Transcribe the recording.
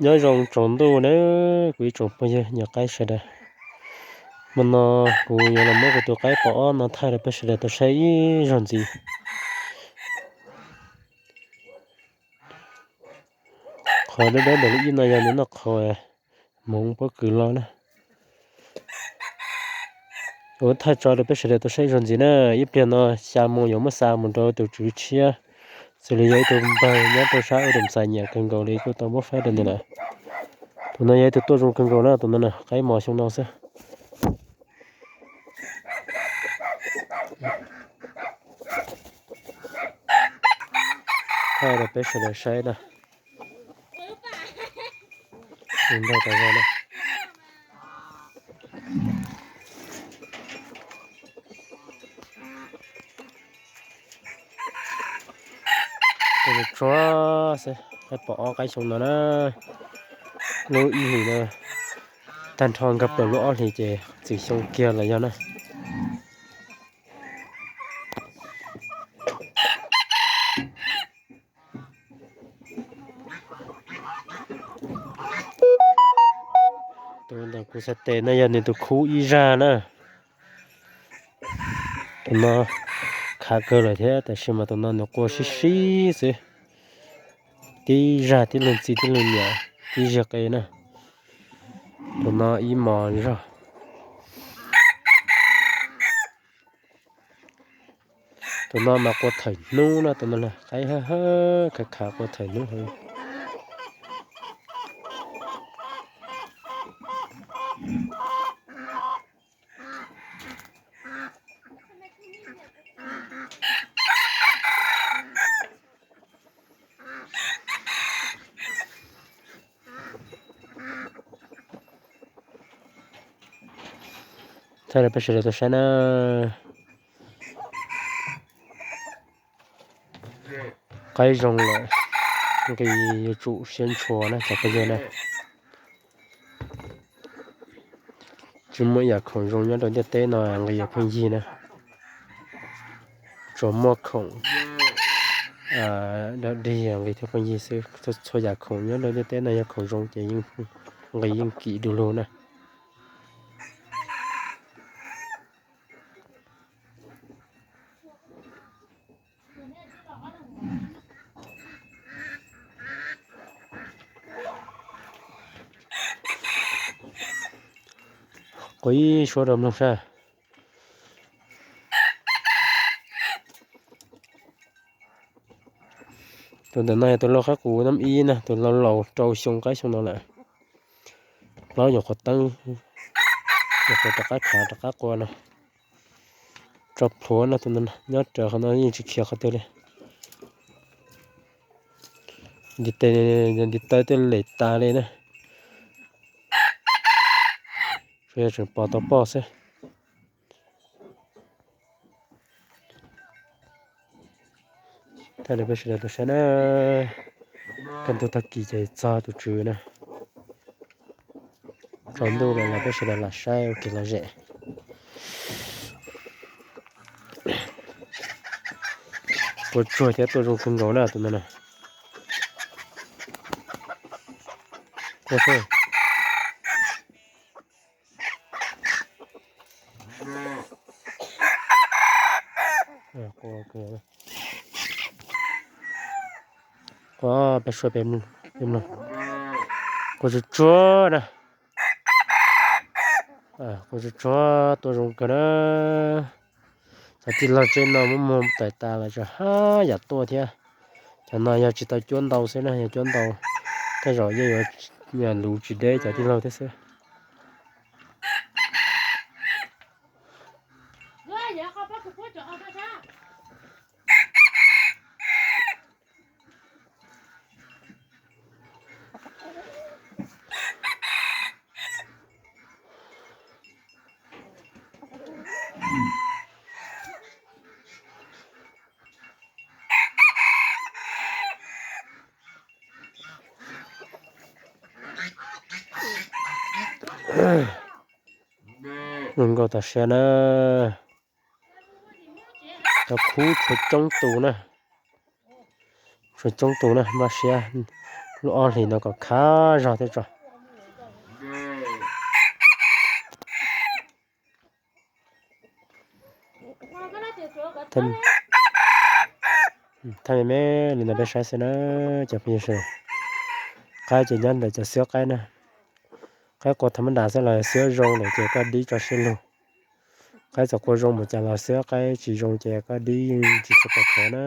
Nyob zoo tsaus ntuj na, kuv ib tsoom phooj ywg nyob qaib sawv daws. Hmo no kuv yuav los muab kuv tus qaib pos ob no thaij rau peb sawv daws tau saib ib zaug ntxiv. Qhov dawb dawb ntawm lub ib no yog nws noj qhauv moov pob kws los na. Ua thaij tso rau peb sawv daws tau saib ib zaug ntxiv na. Ib pliag no xya moo yuav muab xa mus rau tus tswv tshiab, xws li yog ib tug npawg nyob rau sab ub tus xav nyiam kawg nkaus li kuj tau muab faib rau nws lawm. Tus no yog ib tug tuaj zoo kawg nkaus na, tus no na, qaib mos xyoo no xwb. Thaij rau peb sawv daws saib na. Ntag tas zog na. Tsuag xwb, qaib pos ob qaib xyoo no na. Lub ib hlis no tag nrho nkag plaws lub ob hlis ces txwm xyoo kiag los yog na. Tus ntawm kuv xav tes no yog nws tus khub ib zag na. Tus no khav kawg lawm thiab tab sis mas tus no nws qua sib sib xwb. Tib zag tib leeg txi tib leeg niam tib zag qe na. Tus no ib mos zog. Tus no mas qua thawm hnub na, tus no na, qaib hawb hawb khav khav qua thawm hnub heev. Thaij rau peb sawv daws tau saib na. Qaib zoo lawm, nqis yuav tsum siab ntshua na cov phooj ywg na. Tsis muaj yam khoom zoo nyob rau ntiaj teb no nqis yuav pheej yig na. Tsuas muaj khoom dog dig nqis thiaj pheej yig xwb. Txhua yam khoom nyob rau ntiaj teb no yog khoom zoo ces yeej nqis yeej kim du lug na. Qua ib suab rau mloog saib. Tus ntawm no yog tus lau qaib qus nab ib na, tus lau laus rau xyoo qaib xyoo no lawm. Plaub nyuam qhuav teeb, nyuam qhuav rov qab khav rov qab qua no. Tso plhuav no, tus no nyob raws qhov no yeej tsis khiav qhov twg li. Ntiv tes, ntiv taw twb lem tas li na. Tsuas yog tseem pos tau poj xwb. Thaij rau peb sawv daws tau saib na. Kaj ntug tag kis ces txog tus tswv na. Tsaus ntuj lawm los peb sawv daws lam saib ua kev lom zem. Qua tsuag thiab tuaj zoo kawg nkaus na tus no na. Qua xwb. Qua peb suab peb mloog. Qua tsuag tsuag na. Qua tsuag tsuag tuaj zoo kawg na. Cov tij laug tsev no muab muag tawm tas los tsis haj yam tuaj thiab. Cov no yog tsis tau cuab ntau xwb na, yog cuab ntau tej zaum yeej yuav luv tsis deb cov tij laug thiab xwb. Zoo nkauj tas siab na. Cov khub tshuav coob tus na. Tshuav coob tus na, maj siab. Lub ob hlis no kom khav zog thiab tso. Thaij me me li no peb saib xwb na cov phooj ywg sawv daws. Qaib ces nyob ntawm cov xiab qaib na. Qaib qua tha mab das xwb los xiab zoo lawm ces koj dib tso siab lug. Qaib txawm qua zoo mus cas los xiab qaib tsis zoo ces koj dib yeej tsis tshua pom khav na.